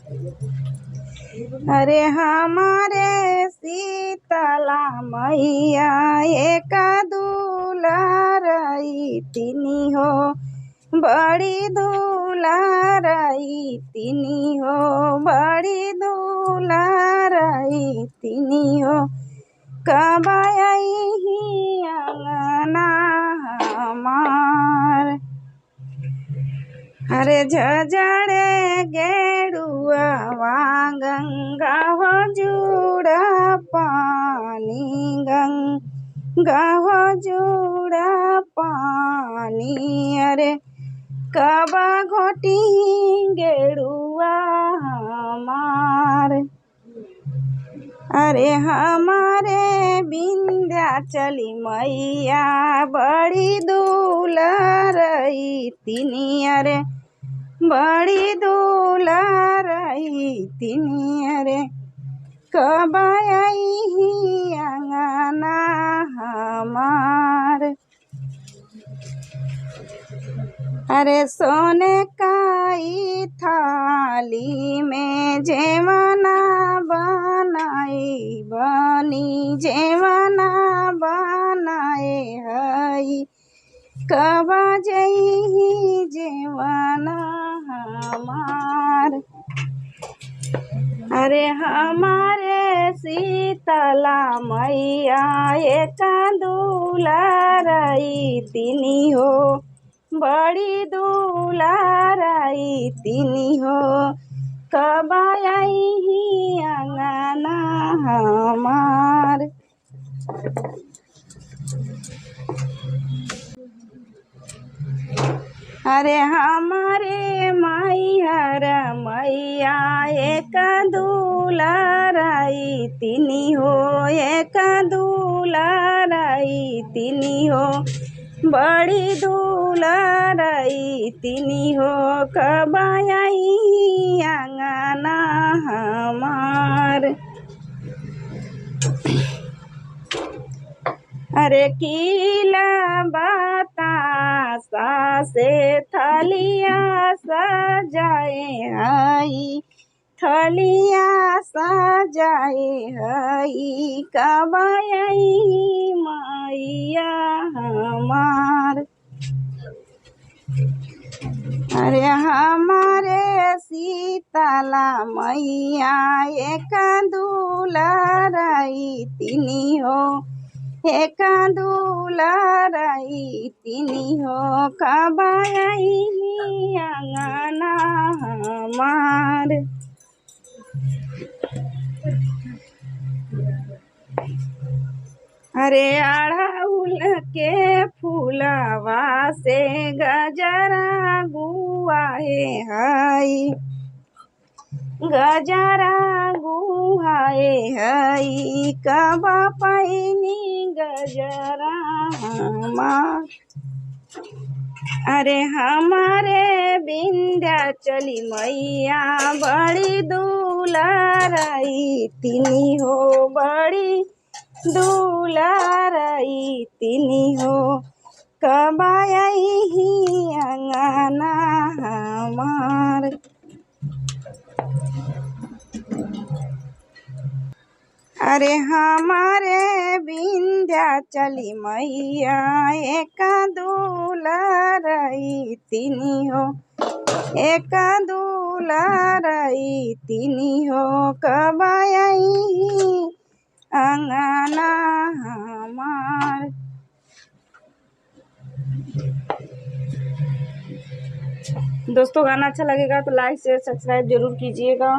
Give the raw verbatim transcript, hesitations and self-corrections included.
अरे हमरे शीतला मैया एक दुलारैतिनी हो, बड़ी दुलारैतिनी हो, बड़ी दुलारैतिनी हो। कब अइही अंगना हमार। अरे झझड़े गेड़ुआ गंगा हो जुड़ा पानी, गंगा हो जुड़ा पानी। अरे कब घोटी गेड़ुआ हमार। अरे हमरे विंध्याचली मैया बड़ी दुलारैतिनी, अरे बड़ी दुलारैतिनी, अरे कब अइही अंगना हमार। अरे सोने काई थाली में जेवना बनाई बनी, जेवना बनाए हई, कब जइही जेवना हमार। अरे हमरे शीतला मैया एक दुलारैतिनी हो, बड़ी दुलारैतिनी हो, कब अइही अंगना हमार। अरे हमरे मैहर मैया एक दुलारैतिनी हो, एक दुलारैतिनी हो, बड़ी दुलारैतिनी हो, कब अइही अंगना हमार। अरे कीला बतासा से थलिया सजाए हई, थलिया सजाए हई, कब अइही मैया हमार। अरे हमरे शीतला मैया एक दुलारैतिनी हो, एक दुलारैतिनी हो, कब अइही अंगना हमार। अरे अड़हुल के फूलवा से गजरा गुआए हई, गजरा गुआए हई, कब पैनी गजरा हमार। अरे हमरे विंध्याचली मैया बड़ी दुलारैतिनी हो, बड़ी दुलारैतिनी हो, कब अइही अंगना हमार। अरे हमरे विंध्याचली मैया एक दुलारैतिनी हो, एक दुलारैतिनी हो, कब अइही अंगना हमार। दोस्तों, गाना अच्छा लगेगा तो like, share, subscribe जरूर कीजिएगा।